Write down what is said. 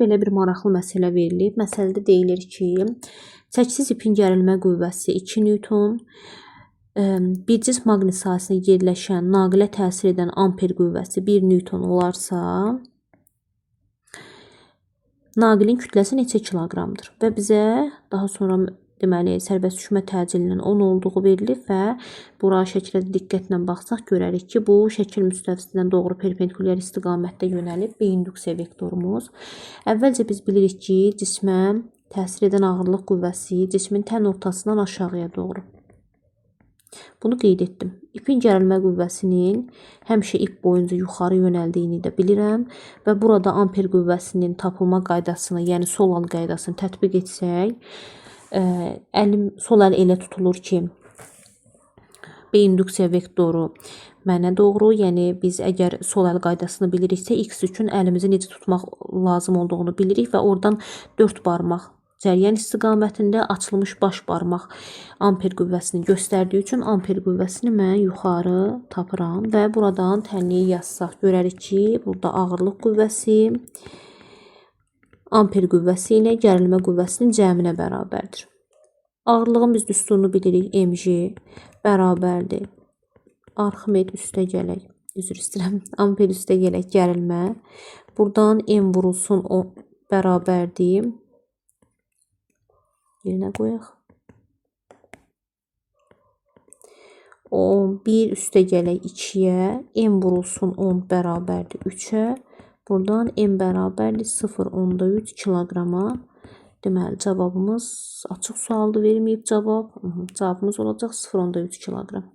Belə bir maraqlı məsələ verilib. Məsələdə deyilir ki, çəkisiz ipin gərilmə qüvvəsi 2 Newton, bir cism maqnit sahəsində yerləşən naqilə təsir edən amper qüvvəsi 1 Newton olarsa, naqilin kütləsi neçə kiloqramdır? Və bizə daha sonra deməli, sərbəst düşmə təcilinin 10 olduğu verilib və bura şəkilə diqqətlə baxsaq görərik ki, bu şəkil müstəvisindən doğru perpendikulyar istiqamətdə yönəlib B induksiya vektorumuz. Əvvəlcə biz bilirik ki, cismə təsir edən ağırlıq qüvvəsi cismin tən ortasından aşağıya doğru. Bunu qeyd etdim. İpin gərilmə qüvvəsinin həmişə ip boyunca yuxarı yönəldiyini də bilirəm və burada amper qüvvəsinin tapılma qaydasını, yəni sol əl qaydasını tətbiq etsək, əlim sol əl elə tutulur ki, B induksiya vektoru mənə doğru, yəni biz əgər sol əl qaydasını biliriksə, X üçün əlimizi necə tutmaq lazım olduğunu bilirik və oradan 4 barmaq cəryan istiqamətində açılmış baş barmaq amper qüvvəsini göstərdiyi üçün amper qüvvəsini mən yuxarı tapıram və buradan tənliyi yazsaq görərik ki, burada ağırlıq qüvvəsi amper qüvvəsi ilə gərilmə qüvvəsinin cəminə bərabərdir. Ağırlığın biz düsturunu bilirik, mg bərabərdir. Arximed üstə gələk, üzr istəyirəm, amper üstə gələk gərilmə. Buradan m vurulsun o bərabərdir. Yerinə qoyaq. 1 üstə gələk 2-yə, m vurulsun 10 bərabərdir 3-ə. Buradan m bərabərdir 0,3 kiloqrama. Deməli, cavabımız açıq sualdır, verməyib cavab. Cavabımız olacaq 0,3 kiloqram.